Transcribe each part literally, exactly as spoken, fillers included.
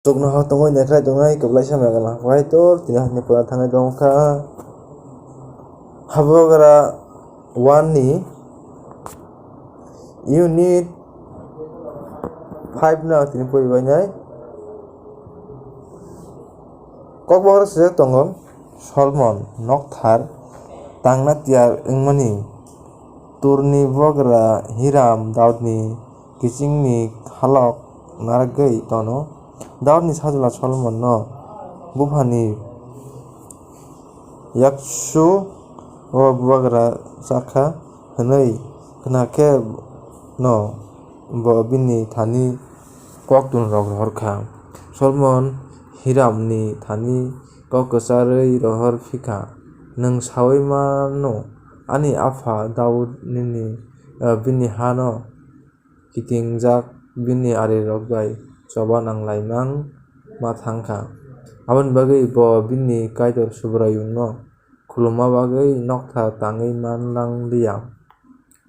Tokno ha tongwi naikhlai tongnai kwplaisa mega na pai tor tini hwnwi pura thangnai tongkha. Habugra one ni unit five no tini pori bainai. Kokbohor swijak tongo Solomon nokthar tangna tiyar wngmani. Turni bubagra Hiram Daudni kichingni halok narwgwi tono. Daudni sajla Solomonno buphani yaksu o bubagra chakha hwnwi khna khe no bo bini thani koktwmrok rohor kha. Solomon Hiramni thani kok kwcharwi rohor phi kha, "Nwng saui mano, ani apha Daud nini, eh, bini hano kitingjak bini arirok bai choba nanglaimang ma thang kha. Aboni bagwi bo bini Kaitor Subraiyungno khulumma bagwi nokthar tangwi man lang liya.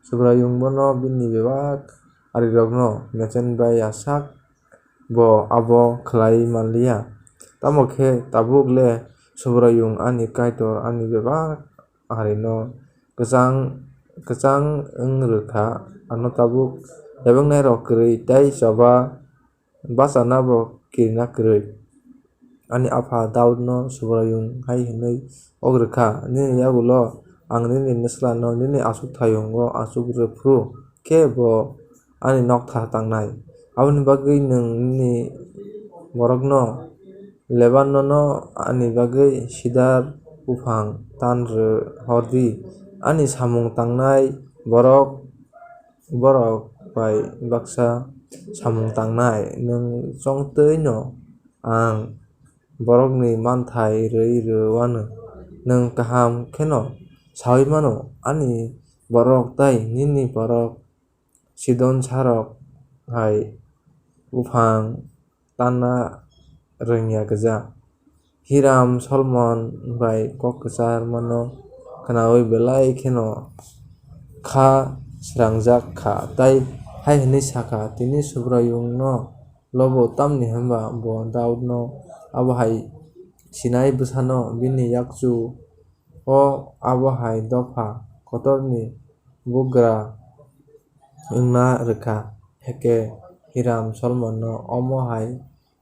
Subraiyung bono bini bebak arirokno mechen bai ya sak bo abo khlai man liya. Tamo khe tabuk le Subraiyung ani Kaitor ani bebak arino kwchang, kwchang wng rwkha, ano tabuk lebengnairok kwrwi tei choba bachana bo kirina kwrwi. Ani apha Daudno Subraiyung hai hwnwi ok rwkha, 'Nini yagulo ang nini bwslano nini achukthayungo achuk rw phuru khe bo ani nokthar tangnai. Aboni bagwi nwng nini borokno Lebanono ani bagwi sidar buphang tan rw hor di. Ani samung tangnai borok, borok bai baksa samung tangnai. Nwng chongtwino ang borokni manthai rwi rw anw. Nwng kaham kheno saui mano, ani borok tei nini borok Sidon sarok hai buphang tanna rwngya gwja. Hiram Solomon bai kok kwcharmano khnaui belai kheno kha srangjak kha, tei hai hwnwi sa kha, 'Tini Subraiyungno lobo, tamni hwn ba bo Daudno abo hai sinai bwsano bini yakchu o abo hai dopha kotorni bugra wngna rwkha.' Hakhe Hiram Solomonno omo hai,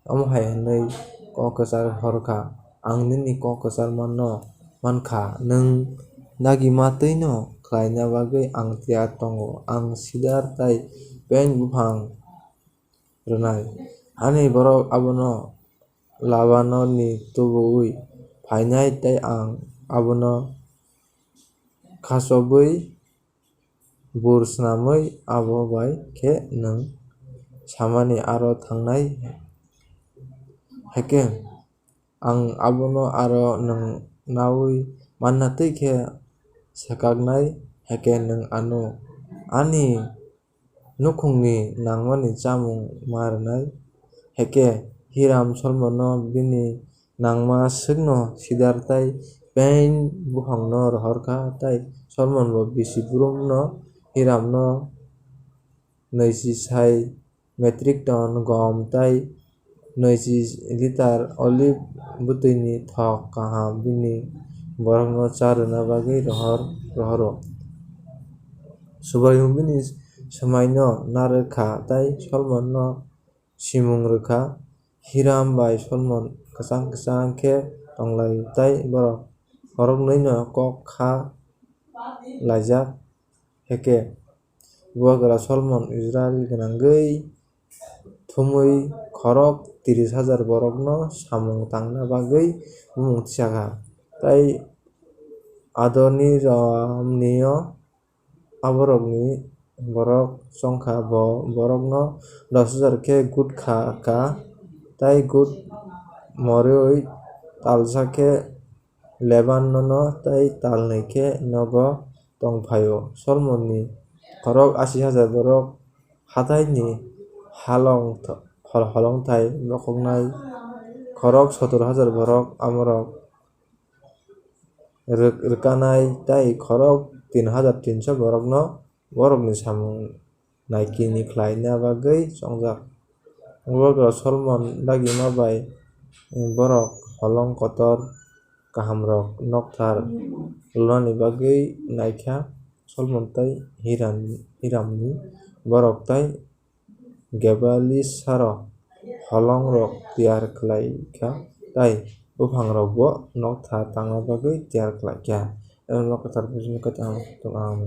omo hai hwnwi kok kwchar hor kha, "Ang nini kok kwcharmano man kha, nwng dagima twino khlaina bagwi ang tiyar tongo. Ang sidar tei pen buphang rwnai. Ani borok abono Labanoni tubu-ui phainai tei ang abono khachobwi bur snamwi abo bai khe nwng samani aro thangnai. Hakhe ang abono aro nwng naui manna twi khe swkaknai, hakhe nwng ano ani nukhungni nangmani chamung ma rwnai." Hakhe Hiram Solomonno bini nangma swkno sidar tei pen buphangno rohor kha, tei Solomonbo bisi brumno Hiramno nwichi sai metrik ton gom tei nwichi litar oliv bwtwini thok kaham bini borokno cha rwna bagwi rohor, rohoro. Subraiyung bini swmaino narwk kha tei Solomonno simung rw kha. Hiram bai Solomon kwchang kwchang khe tong lai-o tei borok khoroknwino kok kha laijak. Hakhe bubagra Solomon Israil gwnangwi thumwi khorok tris hajar borokno samung tangna bagwi bumung tisa kha. Tei Adoniramnio aborokni borok chong kha, bo borokno dos hajar khe gut kha, kha, tei gut morwi talsa khe Lebanono tei talnwi khe nogo tong phai-o. Solomonni khorok asi hajar borok hataini halong, hol-, holongthai bokhoknai, khorok sotor hajar borok amorok rwk-, rwkanai, tei khorok tin hajar tinso borokno borokni samung naikini khlaina bagwi chongjak. Uago Solomon dagima bai borok holong kotor kahamrok nokthar lwnani bagwi nai kha. Solomon tei Hiram-, Hiramni borok tei Gebalisarok holongrok tiyar khlai kha, tei buphangrokbo nokthar tangna bagwi tiyar khlai kha. Eno Kwthar Bujumu kwthang tong ang.